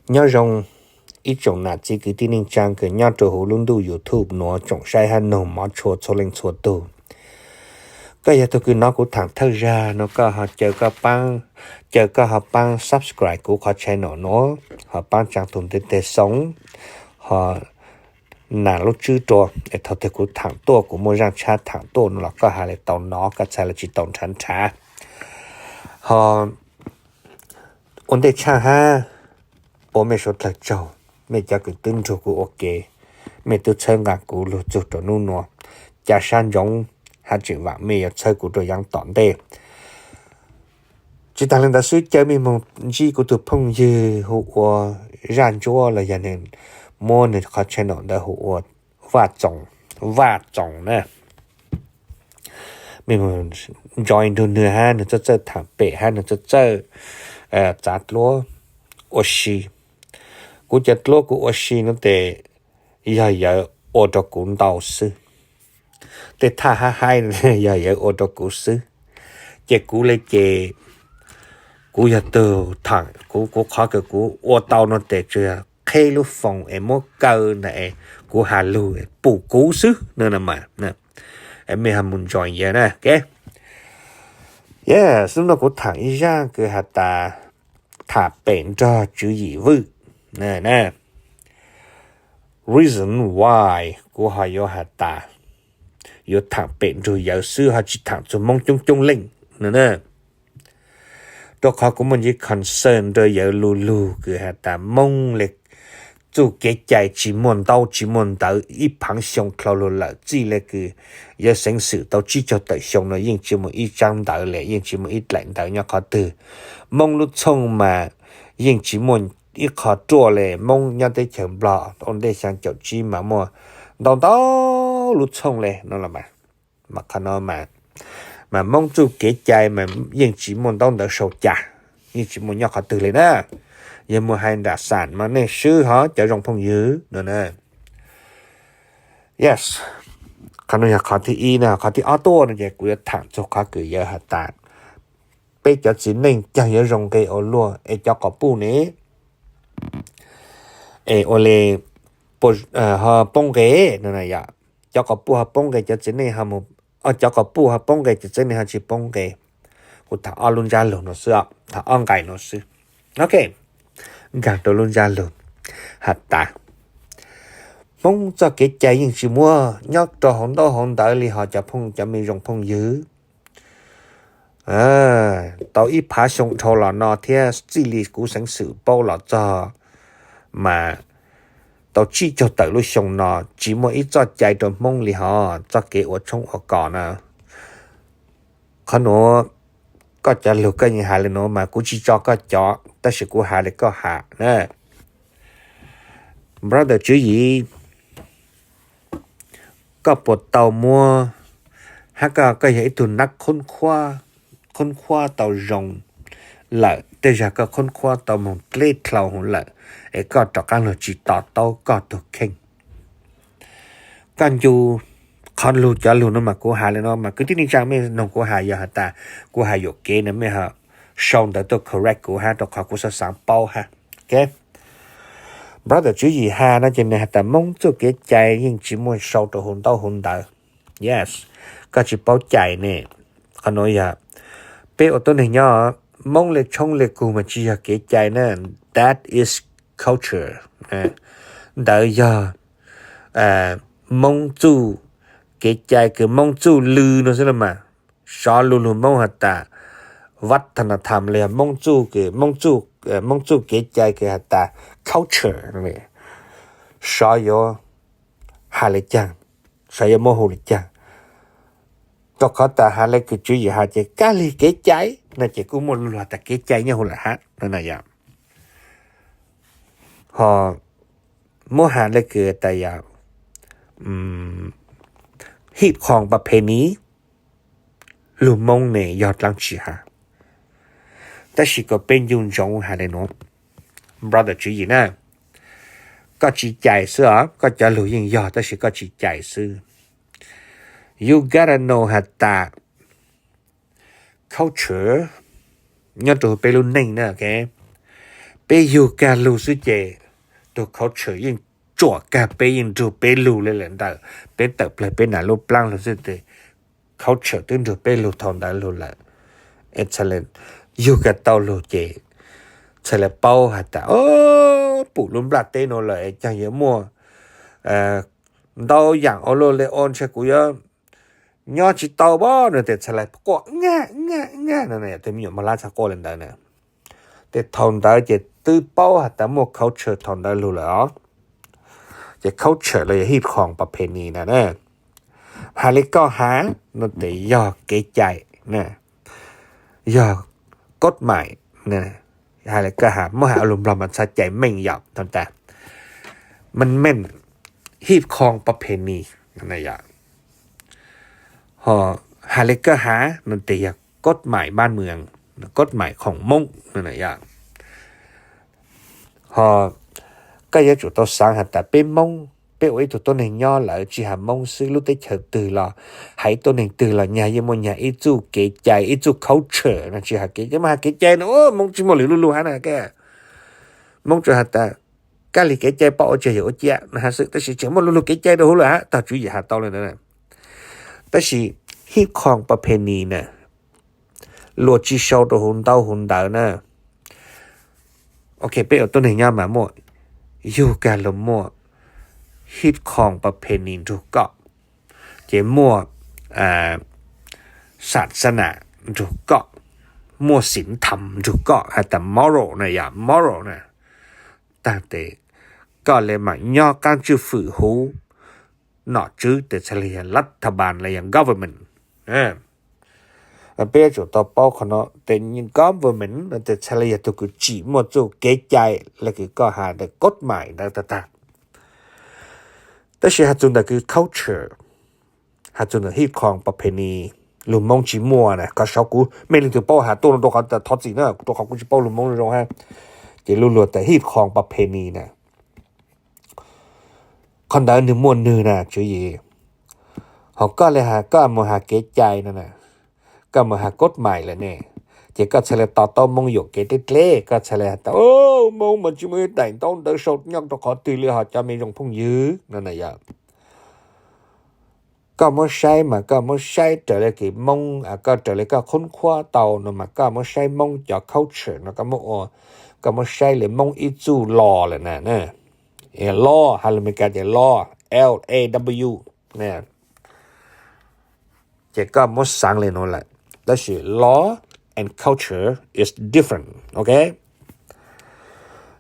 Nyob zoo ib tsoom nam txiv kwv tij neej tsaa kws nyob rua huv lub ntuj YouTube nuav, tsoom saib hab noog mov tshua txhua leej txhua tug. Koj yog tug kws nov kuv thaam thawj zag no koj ho caw koj paab, caw koj ho paab subscribe kuv qhov channel nuav, ho paab tsaa tug ntiv tes xoo, ho nam lub tswb rua, es thaum twg kuv thaam tuaj, kuv muaj zaaj tshab thaam tuaj no los koj has le tau nov, koj txhais le tsi tau nrhav nrhav. Ho ua ntej tshaj hab, ua mej suav dlawg tsaug, mej cov kws twb nrug kuv ua ke, mej twb txhawb nqaa kuv lug txug rua nub nuav, ca sab ntsoov hab tseem vaam mej yuav txhawb kuv rua yaav tom ntej. Tsi taag le ntawd xwb, caw mej moog ntsib kuv tug phooj ywg hu ua Zaj Ntsuab los yog nwg muab nwg qhov channel ntawd hu ua Vaj Txoos, Vaj Txoos na. Mej moog join nrug nwg hab nwg txawj txawj thaam pem hab nwg txawj txawj txav dluab ua si. Kuv cov dluab kuv ua si nuav tes yog yawg ua rua kuv ntau xwb. Tej thaj hab haib yog yawg ua rua kuv xwb. Ces kuv le ces kuv yog tug thaam, kuv, kuv qhov kws kuv ua tau nuav tes tsuas yog qheb lub foos es muab kaw ntawm es kuv has lug pum kuv xwb no mas. Mej ho moog join yawg na, ok. Yes, nub nuav kuv thaam ib zaaj kws has tas tham pem nrog Tswv Yim Vwj na. Reason why kuv ho yuav has tas yuav tham pem nrug yawg xwb ho tsi tham txug Moob coob coob leej no na. Rua qhov kuv muaj ntsis concern rua yawg lu lug kws has tas Moob le txuj kev cai tsi muaj ntaub tsi muaj ntawv ib phaav xyoo dlhau lug lawm, txij le kws yawg xeev xwm tau tsib caug tawm xyoo no yeej tsi muaj ib tsaab ntawv le, yeej tsi muaj ib dlaim ntawv nyob qhov twg. Moob lub txhooj mas yeej tsi muaj ib qho ruaj le. Moob nyob teb chaws Nplog ua ntej xyaa caum tsib mas muaj ntau ntau lub txhooj le no los mas, mas qhov no mas Moob txuj kev cai mas yeej tsi muaj ntaub ntawv sau cas, yeej tsi muaj nyob qhov twg le na. Yog muaj hais nram xam mas nej swb hov cov zoo phooj ywg no na. Yes, qhov no yog qhov thib ib na. Qhov thib ob tuaj no ces kuv yuav tham txug qhov kws yawg has tas peb cov txiv neej caag yuav zoo nqe ua luaj es cov quas puj ne, es ua le ho poob nqe no. Cov quas puj ho poob nqe, cov txiv neej, cov quas puj ho poob nqe, cov txiv neej ho tsi poob nqe. Kuv tham ob lub ntsab lug no xwb, tham ob nqai no xwb. Ok, nkaag rua lub ntsab lug has tas Hmoob txoj kev cai yeej tsi muaj nyob rua hauv ntaub hauv ntawv li hov cov phooj, cov me zoo phooj ywg. Tau ib phav xyoo dhau los no thiab txij li kuv xeev xwm paub los txog mas tau tsib caug tawm lub xyoo no tsi muaj ib txoj cai rua Hmoob li hov, txoj kev ua tshoob ua kos na. Qhov nuav koj cov lug koj yeej has le nuav mas kuv tsi tso koj cov, tab sis kuv has le koj has na. Brother Tswv Yim, koj puas tau muab, hab koj, koj yog ib tug nab khoob khuab tau zoo lawm, tej zag koj khoob khuab tau moog dleb dlhau hwv lawm, es koj rov qaab lug tsi to taub koj tug kheej. Koj ncu qhov lug, cov lug no mas kuv has le no mas kwv tij neej tsaa mej noog kuv has yog has tas kuv has yuam kev no mej ho sau ntawv tuaj correct kuv hab, rua qhov kuv xaav xaav paub hab. Ok, brother Tswv Yim has no ces nwg has tas Moob txuj kev cai yeej tsi muaj sau rua huv ntaub huv ntawv. Yes, koj tsi paub cai ne. Qhov nuav yog peb ua tuab neeg nyob, Moob le tshoob le kug mas tsi yog kev cai na, that is culture. Ntawd yog Moob txuj kev cai kws Moob txuj lw no xwb los mas. Sov lu lug Moob has tas vaj tha na tham los yog Moob txuj, Moob txuj kev cai kws has tas culture no. Sov yuav has le caag, sov yuav muab hu le caag. Rua qhov tas has le kws Tswv Yim has ces kag lig kev cai no ces kuj muaj lu lug has tas kev cai nyob huv lawm hab no na yom. Ho muab has le kws tas yog hib qhoo pa phe ni, lug Moob ne yog dlaab tsi has. Tab sis kom peb ncu ntsoov has le nuav, brother Tswv Yim na, koj tsi cai xwb os, koj cov lug yeej yog tab sis koj tsi cai xwb. You gotta know has tas culture nyob rua huv peb lub neej na, ok. Peb yug kag lug xwb ces tus culture yeej tsuam kag peb, yeej nrug peb lug le lawm ntawm peb tawm plawg peb nam lub plaab lug xwb ces culture twb nrug peb lug thaum ntawd lug lawm. Yug kag tau lug ces txhaj le paub has tas, o, pum lub nplaj teb nuav lawm es caag yuav muaj ntau yaam ua luaj le ua ntshe kuv yuav nyob tsi tau pab no tes txhaj le quaj ngaj ngaj ngaj no, tej me nyuam mog lab txhaj quaj le ntawd na. Tes thaum ntawd ces twb paub has tas muaj culture thaum ntawd lug lawm os. Ces culture los yog hib qhoo pas phe nis na. Has le koj has no tes yog kev cai, yog kod mais. Has le koj has, muab has ua lug nplog mas txhaj cai meej yom, tau tas meej meej, hib qhoo pas phe nis. Ho has le koj has no tes yog kod mais ban mws, kod mais khoom Moob no yom. Ho koj yuav tsum tau xaav has tas peb Moob, peb ua ib tug tuab neeg nyob lawm tsi has Moob xwb, lub teb chaws twg los, haiv tuab neeg twg los nyag yeej muaj nyag ib txuj kev cai, ib txuj culture no, tsi has kev cai, muaj has kev cai no Moob tsi muaj lwm lub lug hab na. Moob tsuas has tas kab lig kev cai pab ua tsiaj yog ua cia no hab xwb, tab sis tseem muaj lub lug kev cai rau huv lawm hab, tog tswv yim has tau le ntawd. Tab sis hib qhoo pas phe nis na, luag tsi sau rau huv ntaub huv ntawv na. Ok, peb ua tuab neeg nyob mas muaj, yug kag lug muaj hib qhoo pas phe nis nrug koj, ces muaj xaam xab nam nrug koj, muaj xinv tham nrug koj, has tas moral na yom, moral na. Tag tes koj le mam nyob qaab tswj fwm huv nom tswv tes txhaj le yog lab thaj npas los yog government. Peb yuav tsum tau paub qhov no tes government no tes txhaj le yog tug kws tsim muaj txuj kev cai le kws koj has tas kod mais ntawd tag tag. Tab sis has txug ntawm kws culture, has txug ntawm hib qhoo pas phe nis, lug Moob tsi muaj na, koj saib kuv mej leej twg paub has tuaj rau qhov thov txim na, rau qhov kuv tsi paub lug Moob zoo zoo hab. Ces lub lug tas hib qhoo pas phe nis na, qhov ntawd nwg muaj nwg na tswv yim. Ho koj le has, koj mus has kev cai no na, koj mus has kod mais lawm ne, ces koj txhaj le to taub Moob yuam kev dleb dleb, koj txhaj le has tas Moob mas tsi muaj ib daim ntaub ntawv sau nyob rau qhov twg li ho cov mej zoo phooj ywg no na yom. Koj muab saib mas koj muab saib raws le kws Moob, koj raws le koj khoob khuab tau no mas koj muab saib Moob cov culture no koj muab ua, koj muab saib le Moob ib txuj law lawm na. Law has lus Amelikas ces law, L A W, ces koj muab xaav le nuav lawm. Tab sis law and culture is different, ok?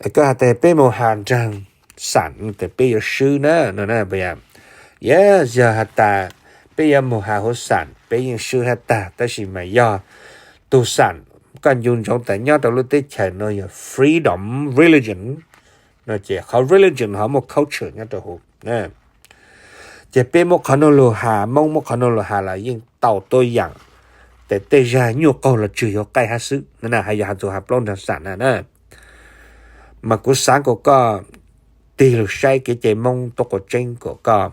Koj has tas peb mus has nraag xam tes peb yuav swb na no, yes, yog has tas peb yuav mus has huv xam peb yeej swb hab tag, tab sis mas yog tug xam koj ncu ntsoov tas nyob rau lub teb chaws no yog freedom religion no ces qhov religion ho muaj culture nyob rau huv. Ces peb muab qhov nuav lug has, Moob muab qhov nuav lug has los yeej tau tuab yaam, tes tej zag nyuaj qaug los tswg yuav qaij hab xwb na, has yog has txug has plaub nraag xam na na. Mas kuv xaav kom koj tig lug saib kev cai Moob tuab quas tseeb kom koj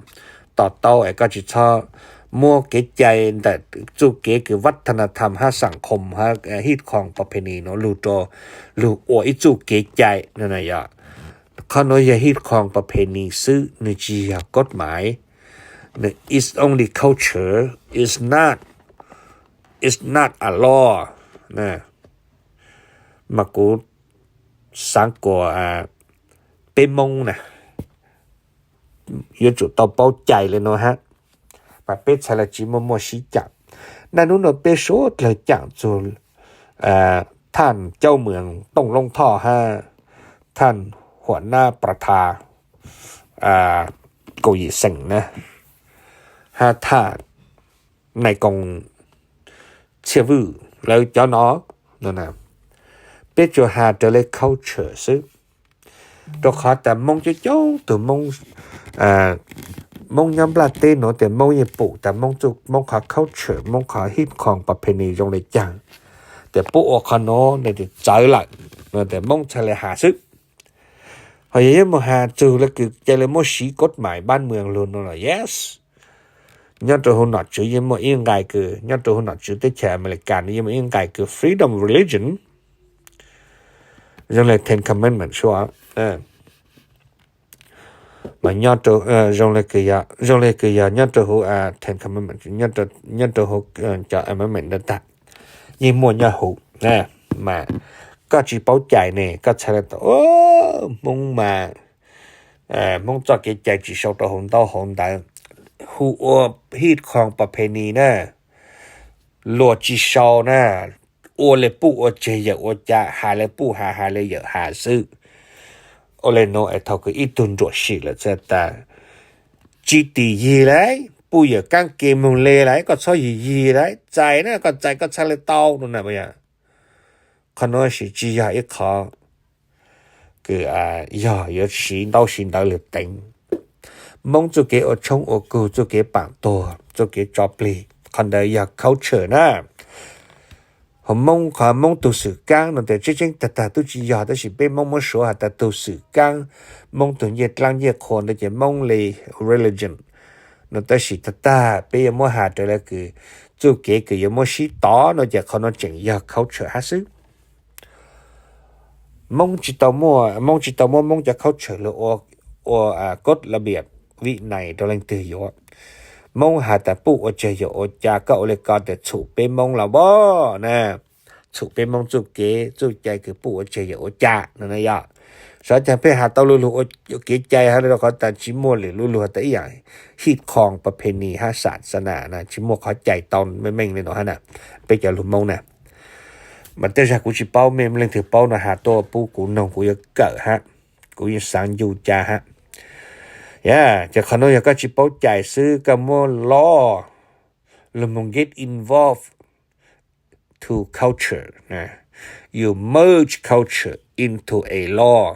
to taub es koj tsi txhob muab kev cai ntawm txuj kev kws vaj thaj na tham hab xam khoom hab hib qhoo pas phe nis nuav lug rau, lug ua ib txuj kev cai no na yom. Qhov nuav yog hib qhoo pas phe nis xwb, nwg tsi yog kod mais. Nwg is only culture, is not, is not a law. Mas kuv xaav kom peb Moob na yuav tsum tau paub cai le nuav hab, mas peb txhaj le tsi muaj muaj sib caam. Naj nub nuav peb suav dlawg caam txug thaj cauj mws Tooj Loob Thoj hab thaj huam nab pra tha Kaum Yim Xeem na, hab thaj nai koos Txhiaj Vwj, lawv cov no, peb tsuas has raws le culture xwb. Rau qhov tas Moob coob coob tug Moob, Moob nyob nplaj teb nuav tes Moob yeej pum tas Moob txuj, Moob qhov culture, Moob qhov hib qhoo pas phe nis zoo le caag, tes puab ua qhov nuav ne tes txawv lawm, tes Moob txhaj le has xwb. Ho yog yuav mus has txug le kws ca le muab siv kod mais npab mws lug no los yes, nyob rau huv nom tswv yeej muaj ib nqai kws, nyob rau huv nom tswv teb chaws Amelikas no yeej muaj ib nqai kws freedom religion. zoo li Ten Commandment sua, mas nyob rau, zoo li kws yog, zoo li kws yog nyob rau huv Ten Commandment, nyob rau huv cov commandment ntawd tag, yeej muaj nyob huv, mas koj tsis paub cais ne koj txhais le tau Hmoob mas, Hmoob txoj kev cai tsis sau rau hauv ntaub hauv ntawv, hu ua hit khoom pas phe ni na, luag tsis sau na, ua li puj ua tseg yawm ua ca, hais li puj has hais li yawm has xwb. Ua li no es thaum kws ib tug nruam sim lawm txhais tas tsis tim yig lauj, puj yawm kaab ke moog le lauj, koj txhob yig yig lauj, txais na, koj txais koj txhais li tau no na. Qhov nuav sis tsis yog ib qhov kws yog yuav siv ntaub siv ntawv lug teev. Hmoob txuj kev ua tshoob ua kug, txuj kev paam tuag, txuj kev tso plig, qhov ntawd yog culture na. Hos Hmoob, qhov Hmoob tug xwm kaab no tes tseeb tseeb tag tag tub tsis yog, tab sis peb Hmoob muab suav has tas tug xwm kaab, Hmoob tug ncej dlaab ncej qhua ntawd ces Hmoob li religion no, tab sis tag tag peb yuav muab has raws le kws txuj kev kws yuav muab sib tov no ces qhov no tseem yog culture hab xwb. Hmoob tsis tau muab, Hmoob tsis tau muab Hmoob cov culture lug ua kod la piam vim nais rau leej twg yuav. Hmoob has tas puj ua tseg yawm ua ca, koj ua li ko tes txhum peb Hmoob los as na, txhum peb Hmoob txuj kev txuj cai kws puj ua tseg yawm ua ca no na yog. Sav caag peb has tau lu lug ua kev cai hab rau qhov tas tsis muaj lwm lu lug tas ib yaam hit khoom pas phe ni hab sam xa na na, tsis muaj qhov cai tau meej meej li no hab na. Peb cov lug Hmoob na, mas tej zag kuv tsis paub, mej leej twg paub no has tuaj pub kuv noog, kuv yuav kawm hab, kuv yuav xaav ncu ca hab. Ces qhov nuav yog koj tsis paub cai xwb, koj muab law lug moog get involved to culture, you merge culture into a law.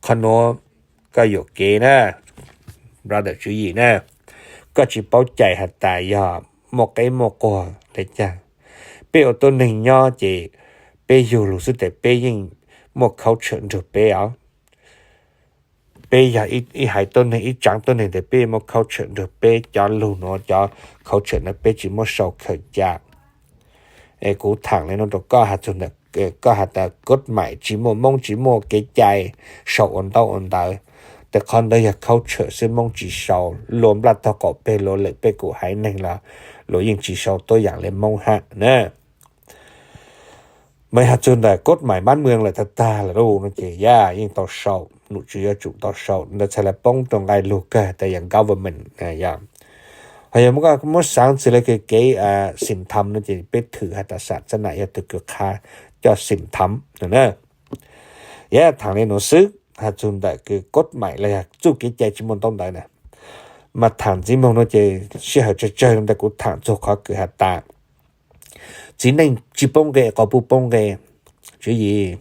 Qhov nuav koj yuam kev na, brother Tswv Yim na, koj tsis paub cai has tas yog muaj qeb muaj quag le caag. Peb ua tuab neeg nyob ces peb yug lug xwb tes peb yeej muaj culture nrug peb os. Peb yog ib haiv tuab neeg, ib tsaav tuab neeg tes peb muaj culture nrug peb cov lug nuav, cov culture nuav peb tsis muab sau khaws ca. Es kuv thaam le nuav rau koj, has txug ntawm koj has tas kod maim tsis muaj, Moob tsis muaj kev cai sau ua ntaub ua ntawv, tes qhov ntawd yog culture xwb, Moob tsis sau. Luag nplaj taug qaum peg luag lwm pej kum haiv neeg los luag yeej tsis sau tuab yaam le Moob hab na. Mas has txug ntawm kod maim mab mw lawm tag tag lawm lauj no ces yog yeej tau sau, num tswv yuav tsum tau sau ntawd txhad le poob rau nqai lug kawg tas yog government yog. Ho yog muab xaav txug le kev xim tham no ces peb thwm has tas sam xab nam yog tug kws qha coj xim tham no na. Yog thaam le nuav xwb, has txug ntawm kws kod maim los yog txuj kev cai tsis muaj ntaub ntawv na. Mas thaam ntxiv moog no ces sij hawm tsawg tsawg no ntawd kuv thaam txug qhov kws has tas txiv neej tsis poob nqe, quas puj poob nqe. Tswv Yim,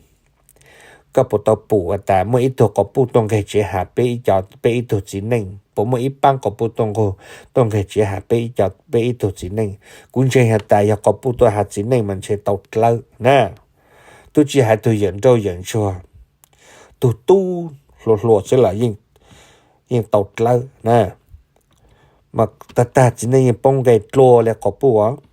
koj puas tau pum has tas muaj ib tug quas puj tuaj nqeg tsev has peb ib co, peb ib tug txiv neej? Puas muaj ib paab quas puj tuaj nqug, tuaj nqeg tsev has peb ib co, peb ib tug txiv neej? Kuv ntseeg has tas yog quas puj tuaj has txiv neej mas ntshe tau dlawb na. Tub tsis hais tug yawm nrauj yawm ntsuag, tug tub hluas hluas xwb los yeej tau dlawb na. Mas tag tag txiv neej yeej poob nqe dlua le quas puj os.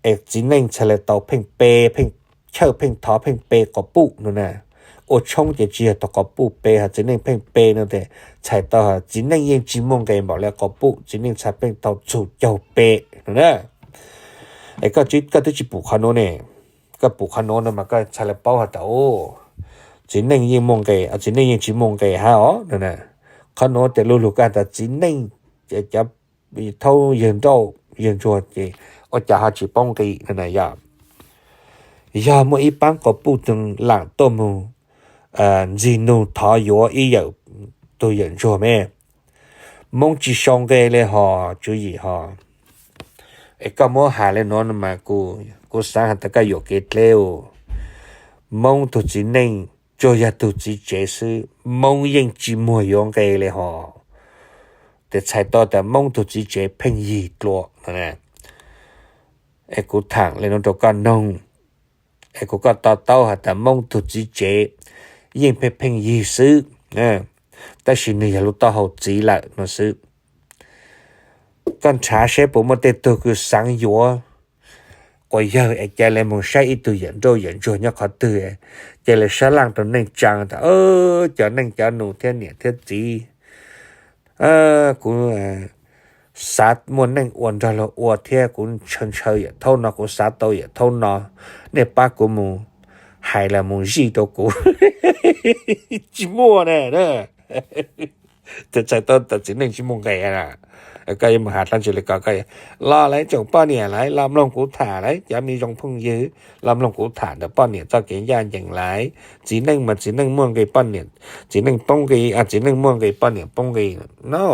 Es txiv neej txhad le tau pheej pe, pheej chawj pheej thov pheej pe quas puj no na. Ua tshoob ces tsis yog tug quas puj pe, ho txiv neej pheej pe no tes txhais tau txiv neej yeej tsis muaj nqe npaum le quas puj, txiv neej txhad pheej tau txhus caug pe no na. Es koj twb tsis pum qhov nuav ne, koj pum qhov nuav no mas koj txhad le paub has tas txiv neej yeej muaj nqe, txiv neej yeej tsis muaj nqe hab os no na. Qhov nuav tes lu lug koj has tas txiv neej, cov thaub yawg nrauj yawg ntsuag ces ua cas ho tsis poob nqe no na yog. Yog muaj ib paab quas puj tug laam tuaj moog ntxig nug thov yuav ib yawm, tug yawm ntsuag me, Moob tsis sau nqe le hos Tswv Yim hos. Es koj muab has le nuav mas kuv xaav has tas koj yuam kev dleb. Moob tug txiv neej tsuas yog tug txiv tsev xwb, Moob yeej tsis muag yuav nqe le hos. Tes txhais tau tas Moob tug txiv tsev pheej yig dlua. Es kuv thaam le nuav rau koj noog, es kuv koj to taub has tas Moob tug txiv tsev yeej pheej pheej yig xwb, tab sis nwg yog lub taub hau txiv lawm no xwb. Koj nrhav seb puas muaj tej tug kws xaav yuav quas yawg es ca le mus saib ib tug yawm nrauj yawm ntsuag nyob qhov twg, ca le sab laj rau neej tsaa tas, cov neej cov nus thiab niam thiab txiv, kuv xav muaj neej ua nrog luag ua thiab kuv ntshaw ntshaw yawm thaub no, kuv xav tau yawm thaub no, nej pab kuv mus hais los mus zij rau kuv. Tsis muaj na. Txhais tau tas txiv neej tsis muaj nqe na. Koj yuav mus has dlaab tsi le ko, koj los lawv tsoom poj niam lawv los mloog kuv tham lawv, cov me zoo phooj ywg, los mloog kuv tham ntawm poj niam txoj kev ncaj ncees lawv. Txiv neej mas txiv neej muaj nqe poj niam, txiv neej poob nqe, txiv neej muaj nqe poj niam poob nqe no.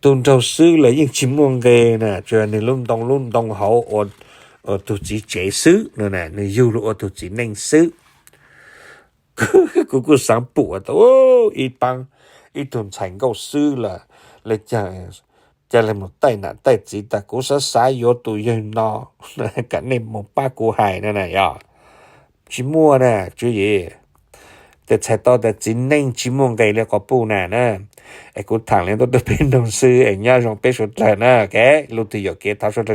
Tug nraug xwb los yeej tsis muaj nqe na, tsuas yog nws lub ntoo lub ntoo hauv ua tug txiv tsev xwb no, nws yug los ua tug txiv neej xwb. Kuv kuj xaav pum tas ib paab, ib tug ntxhais nkauj xwb los le caag, ca le mus taij nam taij txiv tas kuv xav xav yuav tus yawg no, kam nej mus pab kuv hais no na yog. Tsis muaj na, tswv yim. Tes txhais tau tas txiv neej tsis muaj nqe li quas puj na na. Es kuv tham li ntawd rau peb noog xwb es nyob zoo peb suav dlawg na. Lub twg yuam kev thov suav dlawg